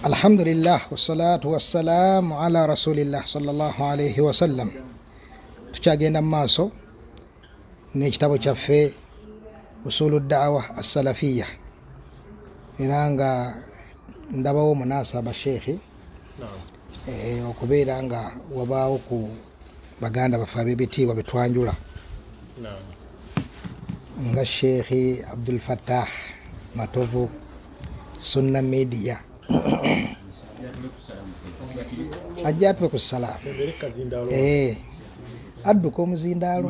Alhamdulillah wassalatu wassalamu ala rasulillah sallallahu alaihi wasallam. Tukyagenda mu maaso n'ekitabo kyaffe usulu daawa assalafiya, era nga ndabawo munasaba sheekhi okubeera nga wabaawo ku baganda baffe ab'ebitiibwa betwanjula nga Sheekhi Abdul Fattah Matovu, Sunna Media, ajja atuwe ku salaamu. Adduka omuzindaalo.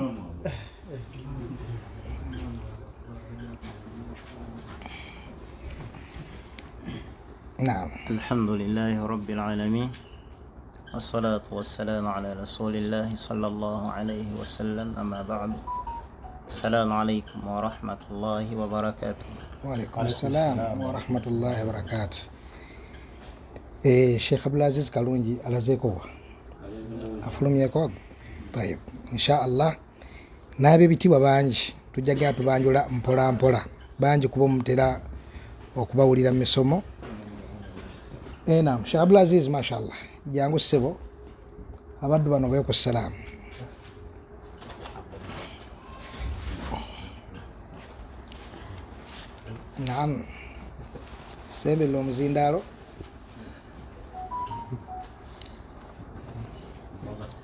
Naam. Alhamdulillahi rabbil alamin wassalatu wassalamu ala rasulillahi sallallahu alayhi wasallam, amma ba'du. Assalamu alaikum warahmatullahi wabarakatuh. Waalaikum salam warahmatullahi wabarakatuh. Sheikh Abdulaziz Kalungi alazeeko wa afulumyeko. Tayib, insha Allah n'ab'ebitiibwa bangi tujja genda tubanjula mpola mpola, bangi kuba mutera okubawulira mu misomo. Naam, Sheikh Abdulaziz, mashallah, jangu ssebo, abaddu bano beeku salaamu. Naam, semberera omuzindaalo.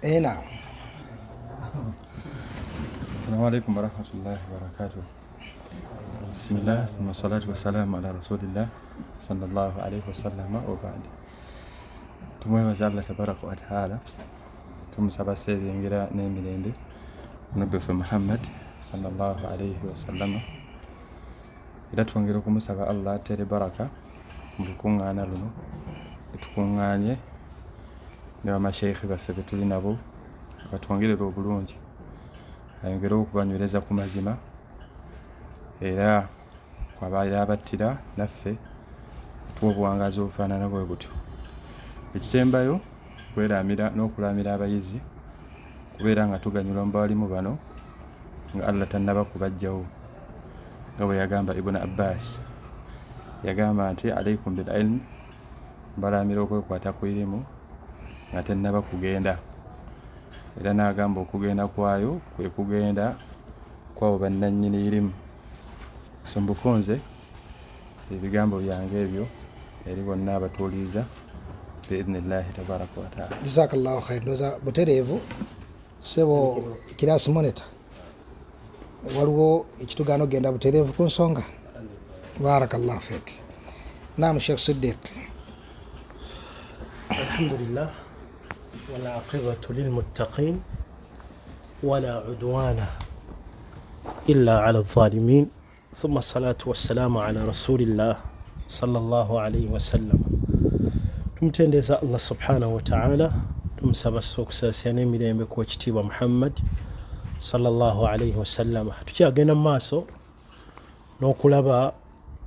Naam. Assalamu alaikum warahmatullahi wabarakatuh. Bismillah, thumma salatu wassalamu ala rasulillah sallallahu alaihi wasallama wa ba'd. Tumwebaza Allah tabaraka wa taala, tumusaba sebyengera n'emirembe nabbi waffe Muhammad sallallahu alaihi wasallama, era twongera okumusaba Allah atere baraka mu lukuŋŋaana luno etukuŋŋaanye ne bamasheikhi baffe betuli nabo, batwongerere obulungi, ayongere okubanywereza ku mazima, era kwabaira abattira naffe tuwa obuwangaazi obufaanana bwe butyo. Ekisembayo kweramira n'okulamira abayizi kubeera nga tuganyulwa mu balimu bano nga Allah tannaba kubajjawo, nga bwe yagamba Ibn Abbas, yagamba nti alaikum bil ilm, mbalamira okwekwata ku irimu nga tennaba kugenda, era n'agamba okugenda kwayo kwe kugenda kwabo bannannyini irimu. So mbufunze ebigambo byange ebyo eri bonna abatuuliriza biidhnillahi tabaraka wataala. Jazakallahu khair. Ndoza butereevu ssebo class monitor, waliwo ekitugaana okugenda butereevu ku nsonga. Barakallahu fik. Naam, Sheikh Siddiq. Alhamdulillah walaqibatu lilmuttaqin wala udwana illa ala dhalimin, thumma salatu wassalamu ala rasulillah sallallahu alayhi wasallam. Tumutendeza Allah subhanahu wa ta'ala, tumusaba okusaasira n'emirembe ku ekitiibwa Muhammad sallallahu alayhi wasallam. Tukyagenda mu maaso n'okulaba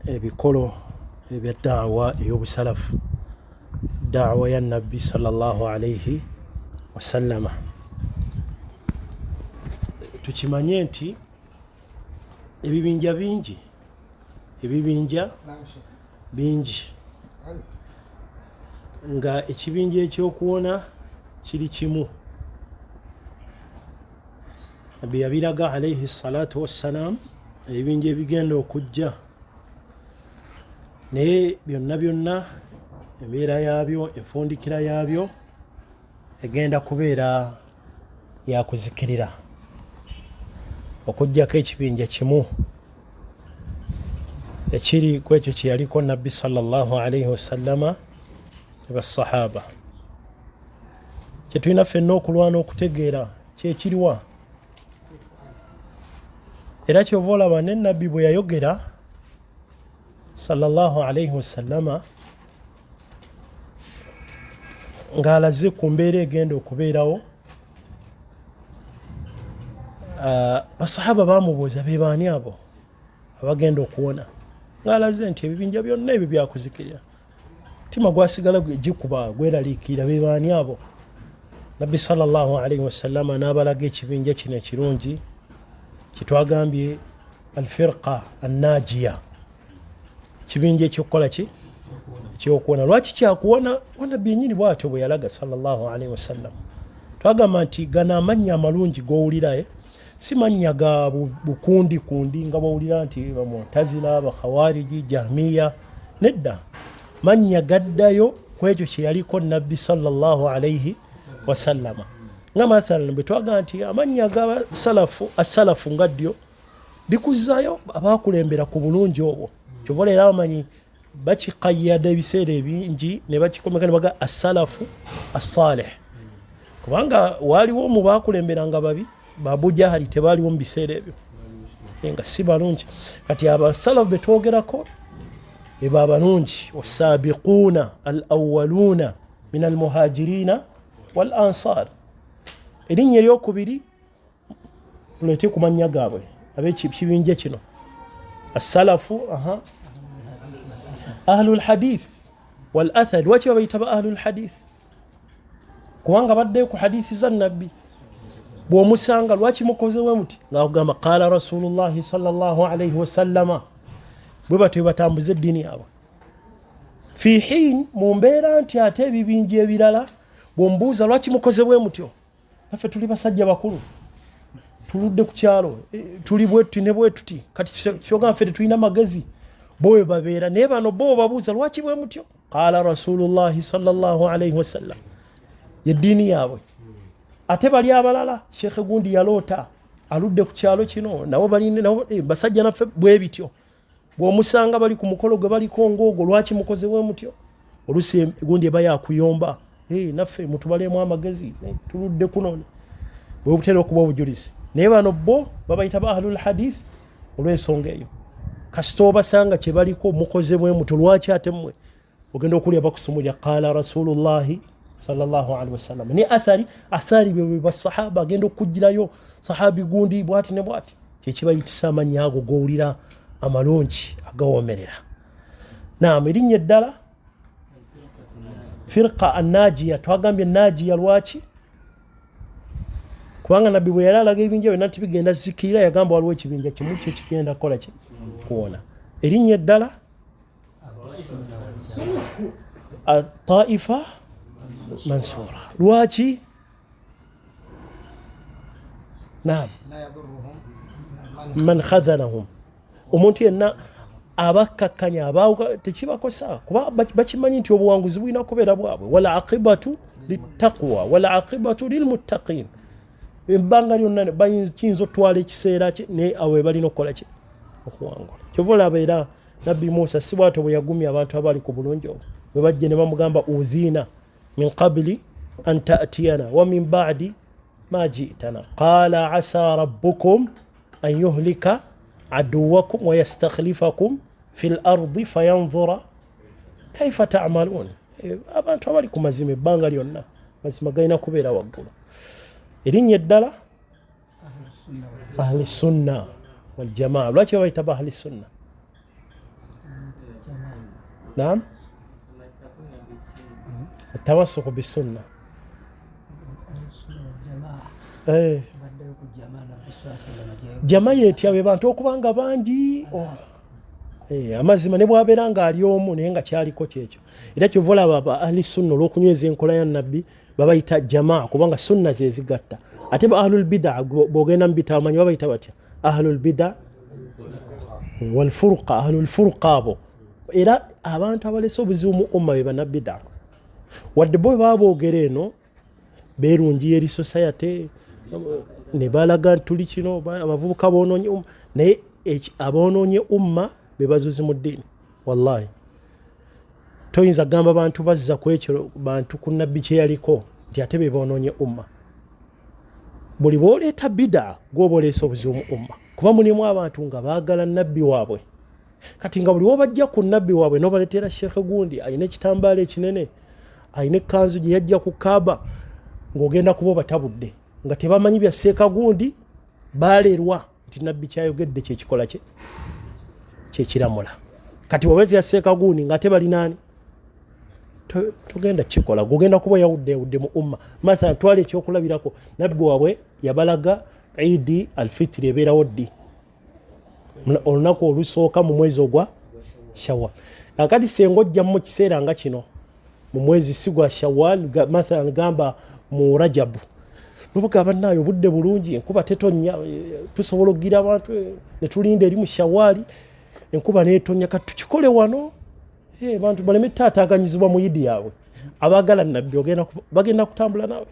ebikolo ebya daawa ey'obusalafu, daawa ya nabbi sallallahu alayhi wasallama. Tukimanye nti ebibinja bingi, ebibinja bingi, nga ekibinja ekyokuwona kiri kimu. Nabbi yabiraga alayhi salatu wassalam ebibinja ebigenda okujja, naye byonna byonna embeera yaabyo, enfundikira yaabyo egenda kubeera yakuzikirira, okuggyako ekibinja kimu ekiri ku ekyo kye yaliko nabbi sallallahu alaihi wasallama ne basahaba. Kyetulina ffenna okulwana okutegeera kyekiriwa, era kyova olaba ne nabbi bwe yayogera sallallahu alaihi wasallama ng'alaze ku mbeera egenda okubeerawo, basahaba bamubuuza be baani abo abagenda okuwona, ng'alaze nti ebibinja byonna ebyo byakuzikirira. Mutima gwasigala gikuba gweraliikirira, be baani abo? Nabbi sallallahu alaihi wasallama n'abalaga ekibinja kino ekirungi kyetwagambye alfirqa annajiya, kibinja ekyokukola ki? Ekyokuwona. Lwaki kyakuwona? Wanabbi yennyini bwatyo bwe yalaga sallallahu alaihi wasallam. Twagamba nti gano amannya amalungi g'owulira si mannya ga bukundi kundi nga bwowulira nti bamutazila, bakhawariji, jahmiya. Nedda, mannya gaddayo ku ekyo kye yaliko nabbi sallallahu alaihi wasallama. Nga mathalan bwe twagamba nti amannya ga salafu, asalafu nga ddyo likuzaayo abakulembera ku bulungi obwo. Kyova leero abamanyi bakikayyada ebiseera ebingi ne bakikomeka ne baga asalafu assalih, kubanga waaliwo mu bakulemberanga babi, babujahali tebaaliwo mu biseera ebyo nga si balungi. Kati abasalafu betwogerako eba abalungi, wasabiquuna al awwaluuna min almuhajirina wal ansar. Erinnya eryokubiri tuleete ku mannya gaabwe ab'ekibinja kino asalafu, ahlul hadith wal athar. Lwaki babayita ba ahlul hadith? Kubanga baddeyo ku hadithi za nabbi. Bw'omusanga lwaki mukozewe muti, ng'akugamba qala rasulullahi sallallahu alaihi wasallama. Bwe batyo batambuza eddiini yaabwe fi hin mu mbeera nti ate ebibinja ebirala bw'omubuuza lwaki mukoze bwe mutyo, naffe tuli basajja bakulu, tuludde ku kyalo, tuli bwetuti ne bwetuti, kati kyogamba ffe tetulina magezi, bo babeera naye bano bo babuuza lwaki bwe mutyo, qala rasulullahi sallallahu alaihi wasallam, yeddiini yaabwe. Ate bali abalala, shekhe gundi yaloota aludde ku kyalo kino, nabo bali basajja naffe bwe bityo. Bw'omusanga bali ku mukolo gwe baliko ng'ogwo, lwaki mukoze bwe mutyo? Oluusi gundi eba yakuyomba, naffe mutubalemu amagezi, tuludde kuno, bwe butera okuba obujulizi. Naye bano bo babayita ba ahlul hadith olw'ensonga eyo. Kasita obasanga kye baliko mukoze bwe mutyo, lwaki ate mmwe? Ogenda okulya bakusumulya qala rasulullahi sallallahu alaihi wasallam. Ni athari, athari bwe basahaba agenda okugirayo sahabi gundi bwati ne bwati, kyekibayitisa amannya ago g'owulira amalungi agawoomerera. Naam, erinnya eddala firqa annajiya. Twagambye najiya lwaki? Kubanga nabbi bwe yali alaga ebibinja byonna nti bigenda zikirira, yagamba waliwo ekibinja kimu kyo kigenda kukola ki? Kuwona. Erinnya eddala taifa mansura. Lwaki? Naam, man khadhalahum, omuntu yenna abakkakkanya abawuka tekibakosa, kuba bakimanyi nti obuwanguzi bulina kubeera bwabwe. Wal aqibatu littaqwa wal aqibatu lilmuttaqin. Ebbanga lyonna kiyinza okutwala ekiseera ki, naye abo balina okukola ki? Okuwangula. Kyova olaba era nabbi Musa si bwatyo bwe yagumya abantu abali ku bulungi obwo, bwe bajja ne bamugamba udhina min qabli an ta'tiyana wa min ba'di ma ji'tana qala asa rabbukum an yuhlika aduwakum wa yastakhlifakum fil ardi fayanzura kaifa ta'malun. Abantu abali ku mazima ebbanga lyonna mazima galina kubeera waggulu. Erinnya eddala ahli sunna wal jamaa. Lwaki babayita ba ahli sunna? Naam, atawassuku bisunna. Jama yetya be bantu okubanga bangi. Amazima ne bwabeera nga ali omu naye nga kyaliko kyekyo. Era kyova olaba ba ahli sunna olw'okunyweza enkola ya nabbi babayita jamaa, kubanga sunna ze zigatta. Ate ba ahlul bida bw'ogenda mu bitabo manyi babayita batya? Ahlul bida wal furqa, ahlul furqa abo. Era abantu abalese obuzibu mu umma be bannabida. Wadde bo baba boogera eno beerungiya eri society ne balaga nti tuli kino, abavubuka boonoonye umma, naye aboonoonye umma be bazuzi mu ddiini. Wallahi toyinza kugamba bantu bazza ku ekyo bantu ku nabbi kye yaliko nti ate be boonoonye umma. Buli bw'oleeta bida gw'oba oleese obuzibu mu umma, kuba mulimu abantu nga baagala nabbi waabwe. Kati nga buli wobajja ku nabbi waabwe n'obaleetera sheekhe gundi alina ekitambaala ekinene, alina ekkanzu gye yajja ku Kaaba, ng'ogenda kuba obatabudde nga tebamanyi bya seeka gundi, baalerwa nti nabbi kyayogedde kyekikola kye kyekiramula. Kati wabaleetera seeka gundi ng'ate balinaani, togenda kikola, gogenda kuba yawudde yawudde mu umma. Mathalan twala ekyokulabirako, nabbi waabwe yabalaga Idi alfitiri ebeerawo ddi? Olunaku olusooka mu mwezi ogwa Shawwal. Kakati senga ojja mu kiseera nga kino mu mwezi si gwa Shawwal, mathalan gamba mu Rajabu, nobaga bannaayo obudde bulungi, enkuba tetonnya, tusobola okugira abantu, ne tulinda eri mu Shawwali enkuba netonnya, kati tukikole wano, abantu baleme taataaganyizibwa mu yidi yaabwe. Abaagala nabbi bagenda kutambula naawe,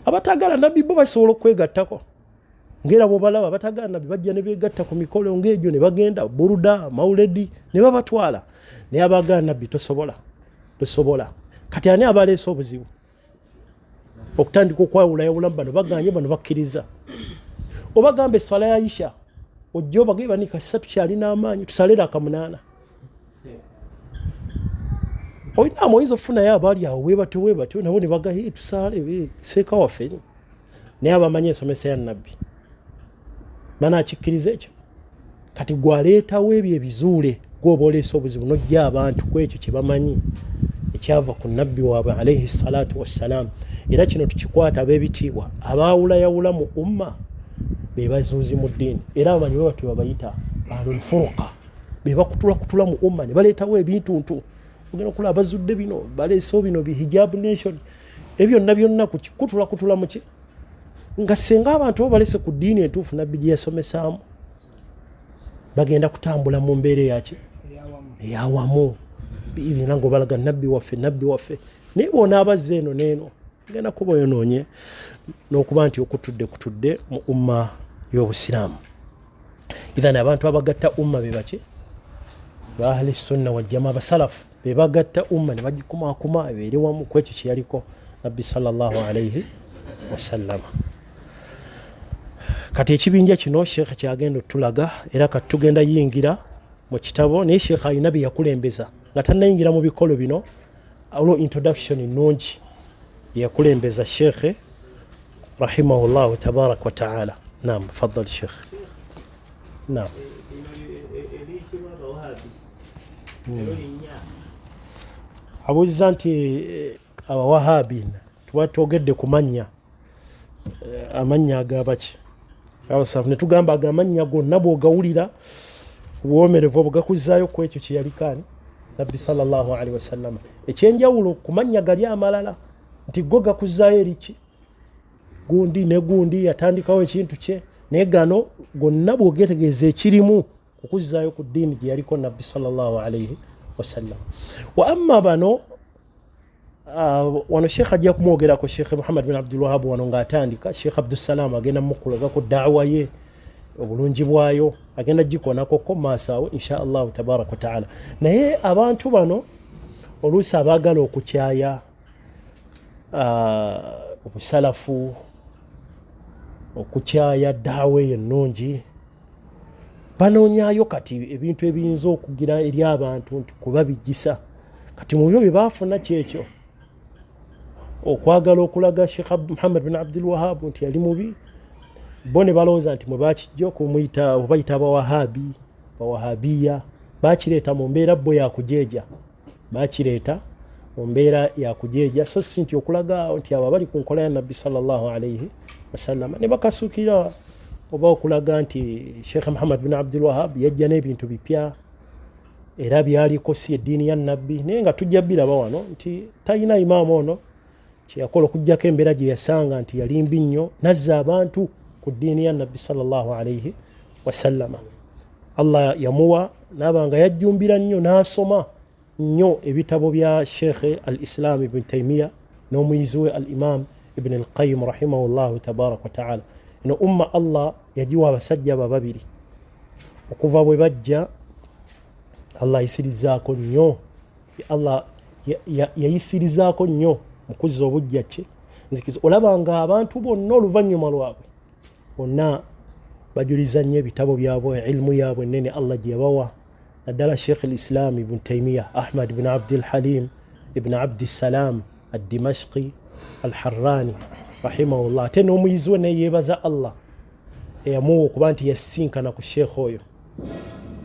abataagala nabbi bo basobola okwegattako. Ngera bwobalaba abatagala nabbi bajja ne beegatta ku mikolo ng'egyo ne bagenda buruda mauledi ne babatwala, naye abaagala nabbi tosobola, tosobola. Kati ani abaleese obuzibu okutandika okwawulayawulamu? Bano baganye, bano bakkiriza. Obagamba esswala ya Isha ojja obagaye bani kasisa tukyalina amaanyi tusalire akamunaana. Olina oyinza okufunayo abaali awo webatyo webatyo nabo ne bagaye tusaale seeka waffe, naye abamanyi ensomesa ya nabbi banakikkiriza ekyo? Kati gwaleetawo ebyo ebizuule, gwoba oleese obuzibu n'ojja abantu ku ekyo kye bamanyi ekyava ku nabbi waabwe alaihi salatu wassalam. Era kino tukikwata ab'ebitiibwa abaawulayawula mu umma be bazuuzi mu ddiini, era abamanyi bwe batyo babayita ahlulfuruqa, be bakutulakutula mu umma ne baleetawo ebintuntu. Ogenda okulaba bazudde bino, baleesewo bino bi hijab nation, ebyo byonna byonna kutulakutula muki nga senga abantu bo balese ku ddiini entuufu nabbi gye yasomesaamu, bagenda kutambula mu mbeera eyaki eyawamu biidhina nga obalaga nabbi waffe, nabbi waffe. Naye bw'onaabazza eno n'eno genda kuba oyonoonye n'okuba nti okutudde kutudde mu umma y'obusiraamu. Idhan abantu abagatta umma be baki? Ba ahli sunna wal jamaa, abasalafu be bagatta umma ne bagikumakuma ebeere wamu ku ekyo kye yaliko nabbi sallallahu alaihi wasallama. Kati ekibinja kino sheekhe kyagenda otulaga, era kati tugenda yingira mu kitabo, naye sheekhe alina bye yakulembeza nga tannayingira mu bikolo bino. Olwo introduction nnungi yakulembeza sheekhe rahimahullahu tabaraka wa taala. Nam, faddal sheekhe. Nam, abuuziza nti abawahabi tuba twogedde ku mannya, amannya agabaki abasafu, ne tugamba ago amannya gonna bw'ogawulira obuwoomerevu obwo gakuzaayo ku ekyo kye yalikaani nabbi sallallahu alaihi wasallama. Ekyenjawulo ku mannya gali amalala nti go gakuzaayo eriki gundi ne gundi yatandikawo ekintu kye, naye gano gonna bw'ogetegeeza ekirimu okuzaayo ku ddiini gye yaliko nabbi sallallahu alaihi wasallam. Wa amma bano wano sheekh ajja kumwogerako, Sheekh Muhammad bin Abdul Wahab wano ng'atandika, Sheekh Abdussalam agenda mukulagako daawa ye obulungi bwayo, agenda gikonakoko maaso awo insha allahu tabaraka wataala. Naye abantu bano oluusi abaagala okukyaya obusalafu, okukyaya daawa eyo ennungi, banoonyaayo kati ebintu ebiyinza okugira eri abantu nti kuba bijjisa. Kati mu byo bye baafuna kyekyo okwagala okulaga Sheikh Muhammad bin Abdul Wahab nti yali mubi, bo ne balowooza nti mwe bakijja okumuyita obayita abawahabi, bawahabiya, bakireeta mu mbeera bo yakujeeja, bakireeta mu mbeera yakujeeja, so si nti okulaga nti abo abali ku nkola ya nabbi sallallahu alaihi wasallama. Ne bakasuukira oba okulaga nti Sheikh Muhammad bin Abdul Wahab yajja n'ebintu bipya era byaliko si eddiini ya nabbi, naye nga tujja biraba wano nti talina imaamu ono kyeyakola okugjako embeera gye yasanga nti yali mbi nnyo, nazza abantu ku ddiini ya nabbi sallallahu alaihi wasallama. Allah yamuwa naaba nga yajjumbira nnyo n'asoma nnyo ebitabo bya Sheikh al-Islam Ibn Taymiya n'omuyizi we al-Imam Ibn al-Qayyim rahimahullahu tabaraka wa taala. Eno umma Allah yagiwa abasajja abo babiri, okuva bwe bajja Allah ayisirizaako nnyo, Allah yayisirizaako nnyo mu kuzza obujja kye nzikiza. Olaba nga abantu bonna oluvannyuma lwabwe bonna bajuliza nnyo ebitabo byabwe, ilmu yaabwe ennene Allah gye yabawa, naddala Sheikh al-Islam Ibn Taymiya Ahmad ibn Abdul Halim ibn Abdissalam ad-Dimashqi al-Harrani rahimahullah. Ate n'omuyizi we naye yeebaza Allah eyamuwa okuba nti yasinkana ku sheekh oyo,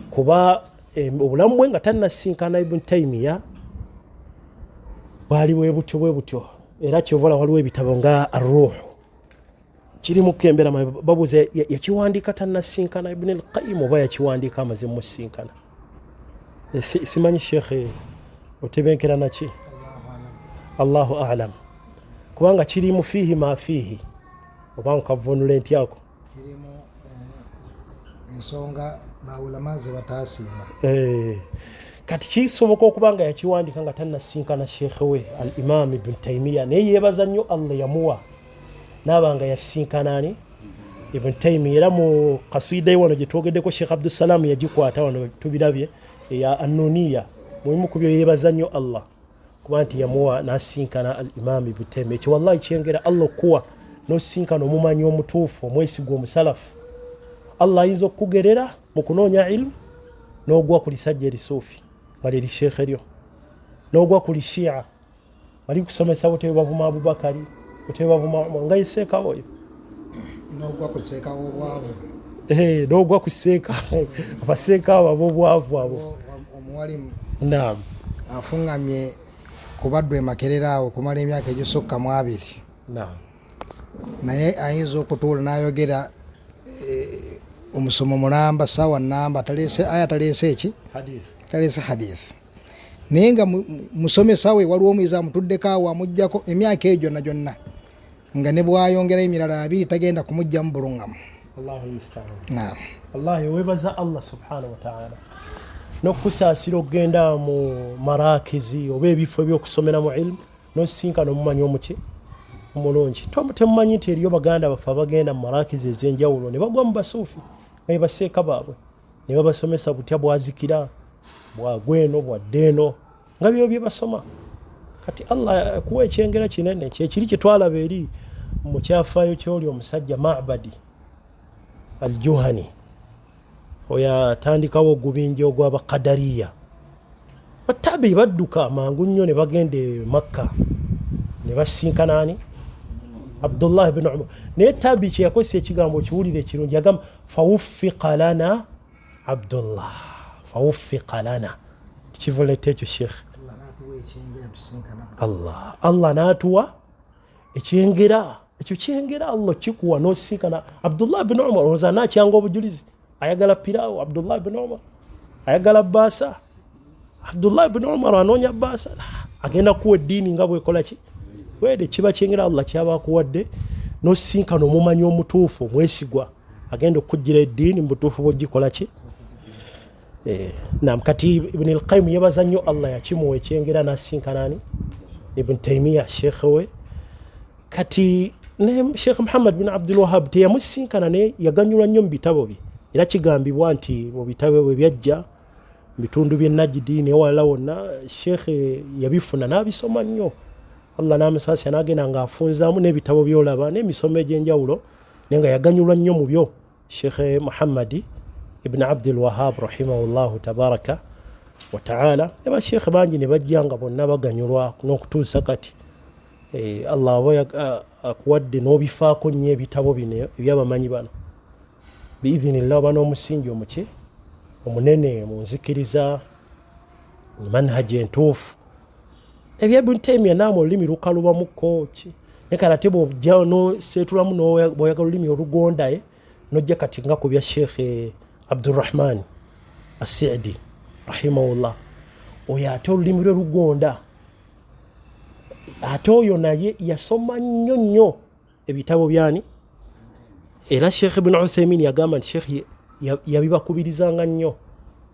kuba obulamu bwe nga tannasinkana Ibn Taymiya bwali bwe butyo bwe butyo. Era kyovola waliwo ebitabo nga Arruhu kirimu kembera, babuuza yakiwandiika tannasinkana Ibn al-Qayyim oba yakiwandiika amaze musinkana. Simanyi shekhe otebenkera naki, Allahu a'lam, kubanga kirimu fiihi ma fiihi, oba nkavunula entyako kirimu ensonga baulama ze batasiima. Kati kisoboka okuba nga yakiwandika nga tannasinkana shekhe we al Imam Ibn Taymiya, naye yeebaza nnyo Allah yamuwa naaba nga yasinkana ani Ibn Taymiya. Era mu kasida wano gye twogeddeko Sheikh Abdussalam yagikwata wano tubirabye eya Annuniya, mulimu ku byo yeebaza nnyo Allah kuba nti yamuwa n'asinkana al Imam Ibn Taymiya. Ekyo wallahi kyengera Allah okuwa n'osinkana omumanyi omutuufu omwesigwa omusalafu. Allah ayinza okukugerera mu kunoonya ilmu n'ogwa ku lisajja erisuufi nga lye lisheekhe lyo, n'ogwa ku lishia bali kusomesa butebe bavuma Abubakari, butebe bavuma Umar, nga yeseeka oyo n'ogwa ku seeka w'obwavu, n'ogwa ku seeka abaseeka abo ab'obwavu abo. Omuwalimu naam afuŋŋamye ku baddu e Makerere awo okumala emyaka egisukka mu 2. Naam. Naye ayinza okutuula n'ayogera omusomo mulamba sawa namba, taleese aya, taleese eki, taleese hadith, naye nga musomesa we waliwo omuyizi amutuddeko awo amuggyako emyaka egyo gyonna gyonna, nga ne bwayongerayo emirala 2 tagenda kumuggyamu buluŋŋamu. Allahu almustaan. Naam. Wallahi weebaza Allah subhanahu wa ta'ala n'okukusaasira okugenda mu marakizi oba ebifo ebyokusomeramu ilmu n'osinkana omumanyi omuki omulungi. Temumanyi nti eriyo baganda baffe abagenda mu marakizi ez'enjawulo ne bagwa mu basuufi nga bebaseeka baabwe ne babasomesa butya bwazikira bwagweno bwaddeeno nga byo bye basoma. Kati Allah akuwa ekyengera kinene kyekiri kye twalaba eri mu kyafaayo ky'oli omusajja Ma'badi al-Juhani oyo atandikawo ogubinja ogw'abakadariya. Batabi badduka mangu nnyo ne bagenda e Makka ne basinkana ani Abdullah ibn Umar. Naye tabi kye yakozesa ekigambo kiwulire ekirungi, yagamba fawuffiqa lana Abdullah, fawuffiqa lana. Kivulette ekyo Sheikh. Allah n'atuwa ekyengera, ekyo kyengera Allah kikuwa n'osinkana Abdullah ibn Umar. Olowooza anakyanga obujulizi? Ayagala piraawo Abdullah ibn Umar, ayagala baasa Abdullah ibn Umar, anoonya baasa, agenda kuwa eddiini nga bwekola ki wede. Kiba kyengera Allah kyaba akuwadde n'osinkana omumanyi omutuufu omwesigwa agenda okujjira eddiini mu butuufu bw'ogikola ki. Naam. Kati Ibn al-Qayyim yebaza nnyo Allah yakimuwa ekyengera n'asinkana ani Ibn Taymiya sheikh we. Kati ne Sheikh Muhammad bin Abdul Wahhab teyamusinkana, naye yaganyulwa nnyo mu bitabo bye. Era kigambibwa nti mu bitabo bwe byajja mu bitundu by'e Najdi newalala wonna Sheikh yabifuna n'abisoma nnyo. Allah n'amusaasira n'agenda ng'afunzaamu n'ebitabo by'olaba n'emisomo egy'enjawulo, naye nga yaganyulwa nnyo mu byo Sheikh Muhammad ibn Abdul Wahhab rahimahullahu tabaraka wa ta'ala. Ne basheikh bangi ne bajja nga bonna baganyulwa n'okutuusa kati. Allah aba akuwadde n'obifaako nnyo ebitabo bino ebyabamanyi bano biidhinillah, oba n'omusingi omuki omunene mu nzikiriza manhaji entuufu. Ebya Ibn Taymiya naamwe olulimi lukalubamukko ki, naye kati ate bw'ojja n'oseetulamu bw'oyagala olulimi olugonda n'ojja kati nga ku bya Sheikh Abdurrahman As-Sa'di rahimahullah, oyo ate olulimi lwe lugonda, ate oyo naye yasoma nnyo nnyo ebitabo byani. Era Sheikh Ibn Uthaymin yagamba nti Sheikh yabibakubirizanga nnyo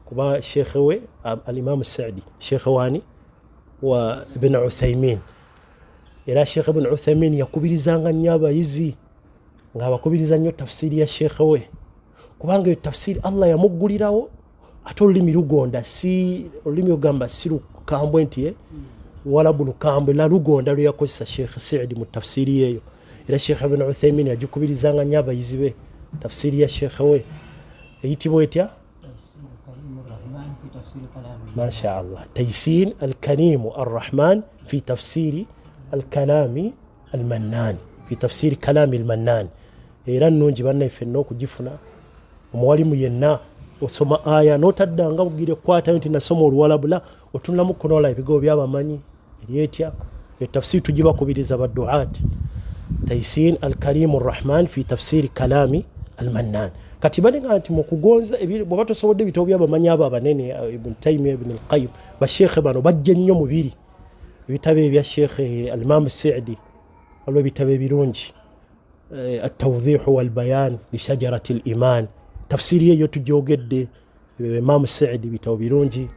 kuba Sheikh we al-Imam Sa'di, Sheikh wani wa Ibn Uthaymin. Era Sheikh Ibn Uthaymin yakubirizanga nnyo abayizi ng'abakubiriza nnyo tafsiri ya Sheikh we, kubanga eyo tafsiri Allah yamuggulirawo ate olulimi lugonda, si olulimi ogamba si lukambwe nti walabu lukambwe, la lugonda lwe yakozesa Sheikh Sa'di mu tafsiri yeeyo. Era Sheikh Ibn Uthaymin yagikubirizanga nnyo abayizi be tafsiri ya Sheikh we eyitibwa etya? Masha Allah, Taysin al-Karim ar-Rahman fi tafsiri al-Kalami al-Mannan, fi tafsiri Kalami al-Mannan. Era nnungi bannaffe ffenna okugifuna. Omuwalimu yenna osoma aya n'otaddanga bugire kukwatayo nti nasoma oluwalabula, otunulamu kunola ebigo by'abamanyi eri etya. Etafsiri tugibakubiriza badduaati. Taysin al-Karim ar-Rahman fi tafsiri Kalami al-Mannan. Kati balinga nti mu kugonza bw'oba tosobodde ebitabo by'abamanyi abo abanene, Ibn Taymiya, Ibn al-Qayyim, basheekhe bano bajja nnyo mubiri. Ebitabo ebya Sheekhe Al-Imam Sa'di, waliwo ebitabo ebirungi, At-Tawdih wal-Bayan li Shajarati al-Iman, tafsiri eyo tugyogedde, Imam Sa'di, bitabo birungi.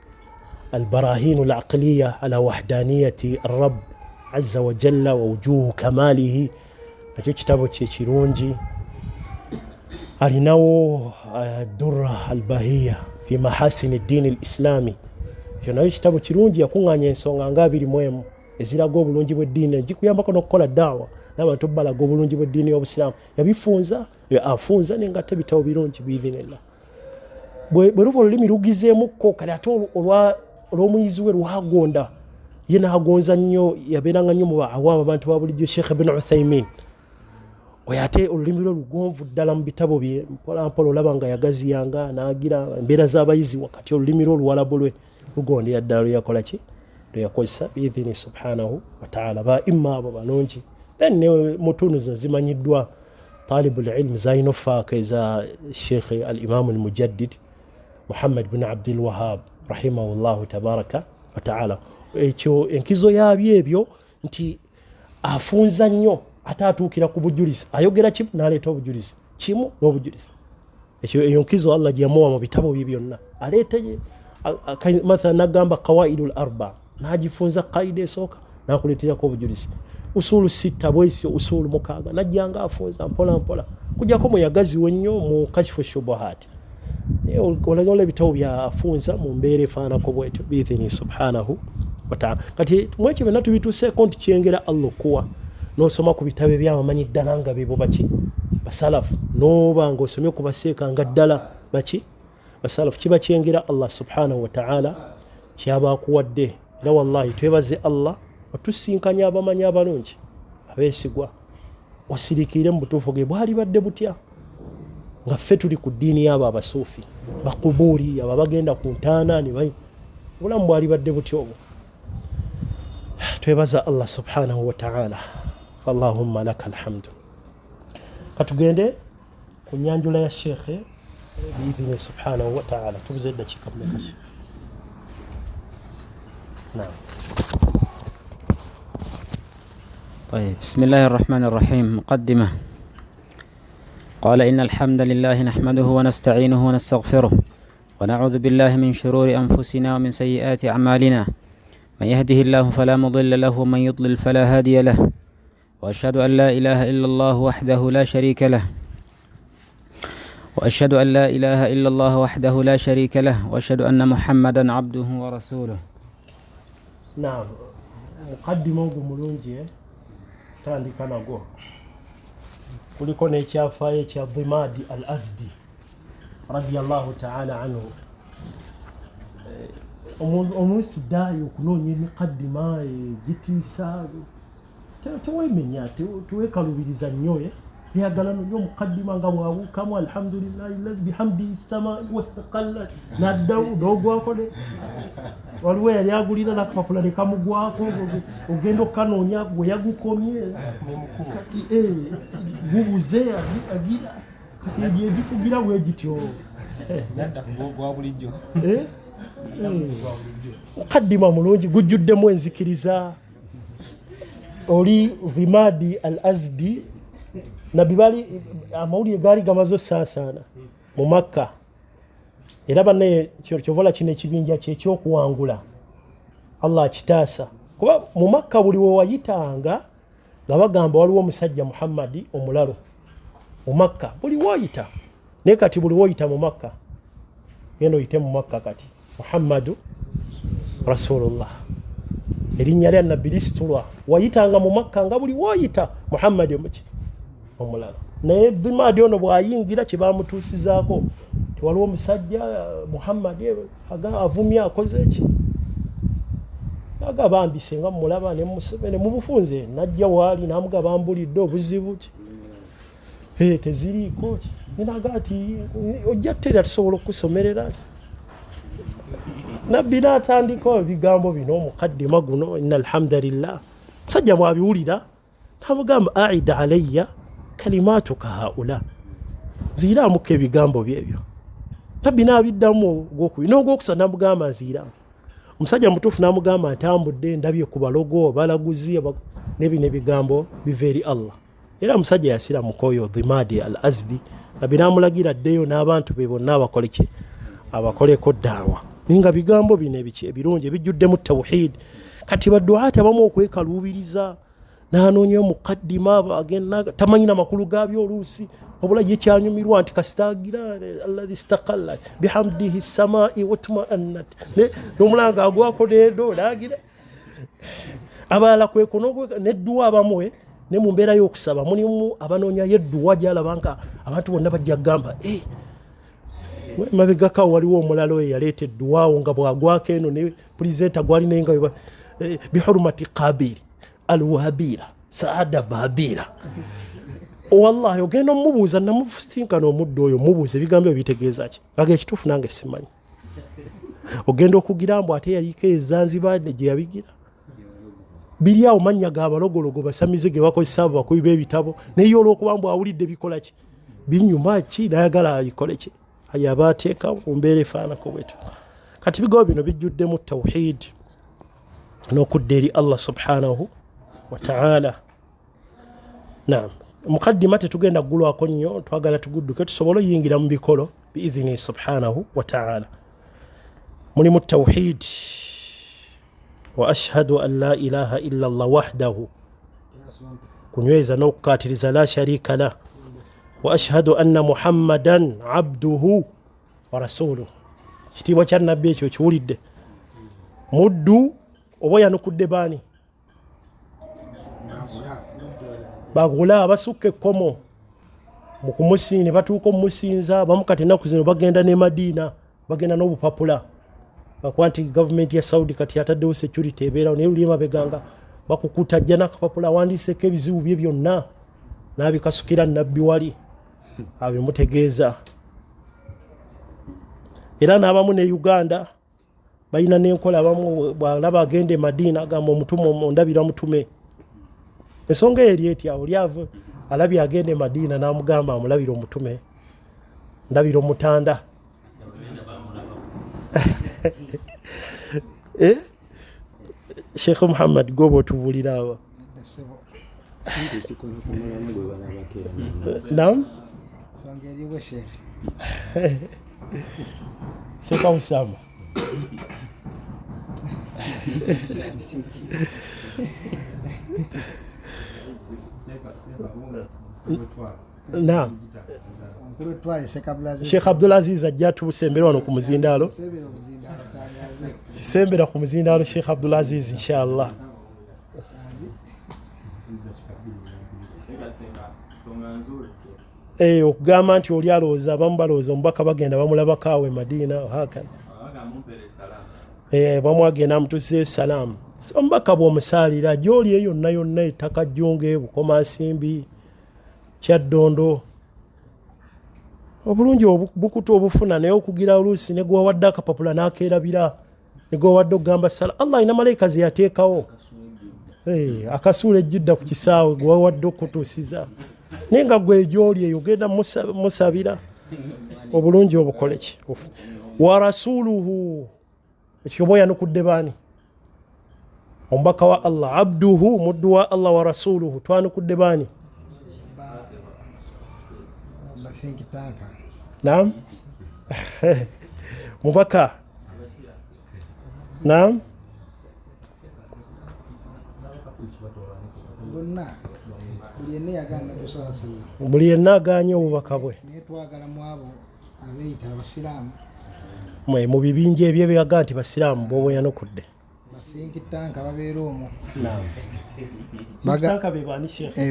Al-Barahin al-Aqliya ala wahdaniyati ar-Rabb azza wa jalla wa wujuhu kamalihi, nakyo kitabo kye kirungi. Alinawo Durra al-Bahiya fi mahasini ad-din al-Islami, ekyo nayo kitabo kirungi, yakuŋŋaanya ensonga nga 21 eziraga obulungi bw'eddiini, gikuyambako n'okukola daawa n'abantu balaga obulungi bw'eddiini y'Obusiraamu. Yabifunza, afunza naye nga ate bitabo birungi biidhinillah. Bwe luba olulimi lugizeemukko, kale ate olw'omuyizi we lwagonda, ye n'agonza nnyo, yabeeranga nnyo mu baawamu abantu ba bulijjo. Sheikh Ibn Uthaymin oyo ate olulimi lwe lugonvu ddala mu bitabo bye, mpola mpola olaba nga yagaziyanga n'agira embeera z'abayizi wakati, olulimi lwe oluwalabu lwe lugondera ddala lwe yakola ki, lwe yakozesa biidhini subhanahu wa ta'ala. Ba imma abo balungi. Then ne mutunu zino zimanyiddwa talibul ilm zalina ofaako eza Sheikh al-Imam al-Mujaddid Muhammad bin Abdul Wahhab rahimahullahu tabaraka wa ta'ala. Ekyo enkizo yaabyo ebyo nti afunza nnyo ate atuukira ku bujulizi, ayogera kimu n'aleeta obujulizi, kimu n'obujulizi. Ekyo eyo nkizo Allah gye yamuwa mu bitabo bye byonna. Aleeta mathalan n'agamba qawaidul arba, n'agifunza qaida esooka n'akuleeterako obujulizi. Usulu sitta bwesyo, usulu mukaaga, n'ajjanga afunza mpola mpola, kujjako muyagaziwe nnyo mu kashfu shubuhat. Olagala ebitabo byafunza mu mbeera efaanako bwetyo biidhini subhanahu wa ta'ala. Kati mwekyo byonna tubituuseeko nti kyengera Allah okuwa n'osoma ku bitabo ebyabamanyi ddala nga bebo baki basalafu, n'oba ng'osomye ku baseeka nga ddala baki basalafu, kiba kyengera Allah subhanahu wa ta'ala kyaba akuwadde. Era wallahi twebaze Allah otusinkanya abamanyi abalungi abeesigwa, osiriikirire mu butuufu ge bwali badde butya nga ffe tuli ku ddiini y'abo abasuufi bakubuuri abo abagenda ku ntaana ne obulamu bwali badde butya obwo. Twebaza Allah subhanahu wa ta'ala, Allahumma laka alhamdu. Katugende ku nyanjula ya Sheikh biidhini subhanahu wa ta'ala. Tubuze eddakiika mmeka? Naam. طيب، بسم الله الرحمن الرحيم. مقدمة. قال: إن الحمد لله نحمده ونستعينه ونستغفره ونعوذ بالله من شرور أنفسنا ومن سيئات أعمالنا، من يهده الله فلا مضل له ومن يضلل فلا هادي له، وأشهد أن لا إله إلا الله وحده لا شريك له، وأشهد أن لا إله إلا الله وحده لا شريك له، وأشهد أن محمدا عبده ورسوله. نعم. مقدمة mulungi tandika nagwo. Kuliko n'ekyafaayo ekya Dhimadi al-Azdi radiyallahu ta'ala anhu. Omunsi daayo okunoonya emikaddima egitiisa, tewemenya, teweekalubiriza nnyo, byagala nnyo omukaddima nga bw'abuukamu alhamdulillahi alladhi bihamdihi samai wastaqalla, n'addawo n'ogwako ne waliwo yali agulira n'akapapula ne kamugwako, ogenda okukanoonya gwe yagukomye kati gubuze agira kati ebyo ebikugira bwe gityo gwa bulijjo. Mukaddima mulungi gujjuddemu enzikiriza. Oli Dhimadi al-Azdi, nabbi bali amawulire gaali gamaze osaasaana mu Makka, era bannaye kyovola kino ekibinja kye ekyokuwangula Allah akitaasa, kuba mu Makka buli we wayitanga nga bagamba waliwo omusajja Muhammadi omulalo mu Makka, buli woyita. Naye kati buli woyita mu Makka, genda oyite mu Makka kati Muhammadu Rasulullah, erinnya lya nabbi lisitulwa. Wayitanga mu Makka nga buli woyita Muhammadi omuki omulala. Naye Dhimadi ono bw'ayingira kye bamutuusizaako nti waliwo omusajja Muhammadi avumye akoze ki, agaba mbise nga mulaba ne Museveni mubufunze, najja waali n'amugaba mbulidde obuzibu ki, teziriiko ki, ninaga ati ojja tera tusobola okusomerera. Nabbi n'atandika ebigambo bino omukaddima guno, inna alhamdulillah. Musajja bw'abiwulira n'amugamba aida alayya kalimatuka haula, Nziyiraamuko ebigambo byebyo. Nabbi n'abiddamu ogwokubiri n'ogwokusatu n'amugamba nziyiraamu. Omusajja mutuufu n'amugamba ntambudde ndabye ku balogo balaguzi n'ebino ebigambo biva eri Allah. Era omusajja yasiramuka oyo Dhimadi al Azdi, nabbi n'amulagira addeyo n'abantu be bonna abakoleke abakoleko daawa. Naye nga bigambo bino ebiki ebirungi ebijjuddemu tawhid. Kati baduata abamu okwekaluubiriza n'anoonya mukaddima agenda tamanyi na makulu gaabyo oluusi, wabula ye kyanyumirwa nti kasitaagira alladhi istakalla bihamdihi samai watmaannat, n'omulanga agwako nedo nagira abalala kweko nedduwa abamu ne mu mbeera y'okusaba mulimu abanoonyayo edduwa gy'alaba nga abantu bonna bajja kugamba mabegako waliwo omulala oyo yaleeta edduwaawo nga bw'agwako eno ne pulizenta gwali naye nga bihurumati Qabiri alwabira saada babira. Wallahi ogenda omubuuza, namusinkana omuddu oyo mubuuza ebigambo ebyo bitegeeza ki, aga ekituufu nange simanyi. Ogenda okugira mbu ate yaliko e Zanzibar gye yabigira biri awo mannya g'abalogologo basamize ge bakozesa abo bakubi b'ebitabo, naye olw'okuba mbu awulidde bikola ki binyuma ki nayagala abikole ki aba ateeka mu mbeera efaanako bwetyo. Kati bigambo bino bijjuddemu tawhid n'okudda eri Allah subhanahu wa ta'ala. Naam, mukaddima tetugenda kugulwako nnyo, twagala tugudduke tusobole oyingira mu bikolo biidhini subhanahu wa ta'ala. Mulimu tawhid wa ashhadu an la ilaha illa Allah wahdahu, kunyweza n'okukaatiriza la sharika lah, wa ashhadu anna Muhammadan abduhu wa rasuluhu. Kitiibwa kya nabbi ekyo kiwulidde. Muddu oba yanukudde baani? Bagula abasukka ekkomo mu kumusinza ne batuuka omumusinza. Abamu kati ennaku zino bagenda ne Madiina, bagenda n'obupapula bakuba nti gavumenti ya Saudi kati ataddewo security ebeerawo, naye luli emabega nga bakukuta ajja n'akapapula awandiiseko ebizibu bye byonna n'abikasukira nabbi wali abimutegeeza. Era n'abamu ne Uganda balina n'enkola, abamu bw'alaba agenda e Madiina agamba omutume ondabira mutume. Ensonga eyo eri etya? Oli ava alabye agenda e Madiina n'amugamba amulabira omutume, ndabira omutanda. Sheikh Muhammad gwoba otubuulira awo. Naam, Sheikh Usama. Naam, Sheikh Abdulaziz ajja atusembera wano ku muzindaalo. Sembera ku muzindaalo Sheikh Abdulaziz inshallah. Okugamba nti oli alowooza, abamu balowooza omubaka bagenda bamulabako awo e Madiina hakana bamu agenda amutuusizeyo salaamu. Omubaka bw'omusaalira gy'oli eyo yonna yonna, ettaka Jjunge, Bukomansimbi, Kyaddondo, obulungi bukutu obufuna, naye okugira oluusi ne gwewawadde akapapula n'akeerabira, ne gwewawadde okugamba sala Allah alina malayika ze yateekawo akasuula ejjudda ku kisaawe gwewawadde okutuusiza, naye nga gwe gy'oli eyo ogenda musabira obulungi obukole ki. Wa rasuluhu, ekyo oba oyanukudde baani? Omubaka wa Allah, abduhu muddu wa Allah, wa rasuluhu twanukudde baani? Naam, mubaka. Naam, buli yenna aganye obubaka bwe mu bibinja ebyo ebyaga nti basiraamu bwoba oyanukudde.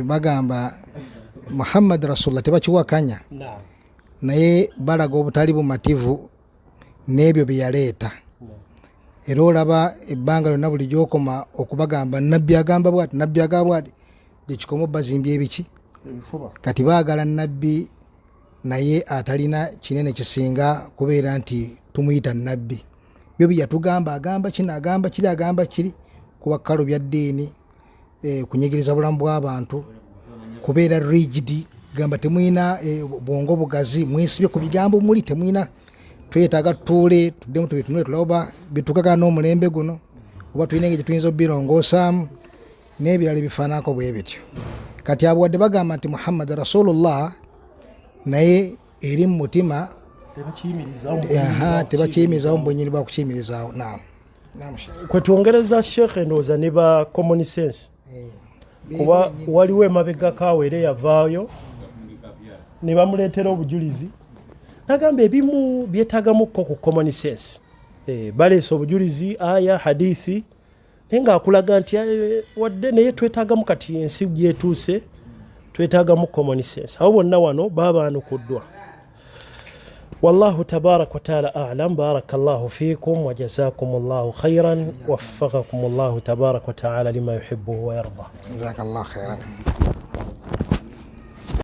Bagamba Muhammad Rasulullah tebakiwakanya, naye balaga obutali bumativu n'ebyo bye yaleeta. Era olaba ebbanga lyonna buli gy'okoma okubagamba nabbi agamba bw'ati, nabbi agamba bw'ati, gye kikoma obazimbya ebiki. Kati baagala nabbi naye atalina kinene kisinga kubeera nti tumuyita nabbi. Byo bye yatugamba, agamba kino, agamba kiri, agamba kiri, kuba kalo bya ddiini, kunyigiriza bulamu bw'abantu, kubeera rigid. Gamba temulina bwongo bugazi, mwesibye ku bigambo muli temulina. Twetaaga tutuule tuddemu tubitunule tulabe oba bituukagana n'omulembe guno, oba tulina engeri gye tuyinza obbirongosaamu n'ebirala ebifaananako bwe bityo. Kati abo wadde bagamba nti Muhammad Rasulullah, naye eri mu mutima tebakiyimirizaawo mu bwenyini bwa kukiyimirizaawo. Naam. Naam, Sheikh. Kwetwongereza Sheekh, endowooza ne ba common sense, kuba waliwo emabegako awo era eyavaayo ne bamuleetera obujulizi, nagamba ebimu byetaagamuko ku common sense. Baleese obujulizi, aya, hadithi, naye ng'akulaga nti wadde naye twetaagamu kati ensi gyetuuse twetaagamu common sense. Abo bonna wano babaanukuddwa. Wallahu tabaraka wataala alam. Barakallahu fikum wajazakum llahu khairan, waffakakum llahu tabaraka wataala lima yuhibuhu wayarda. Jazakallahu khairan.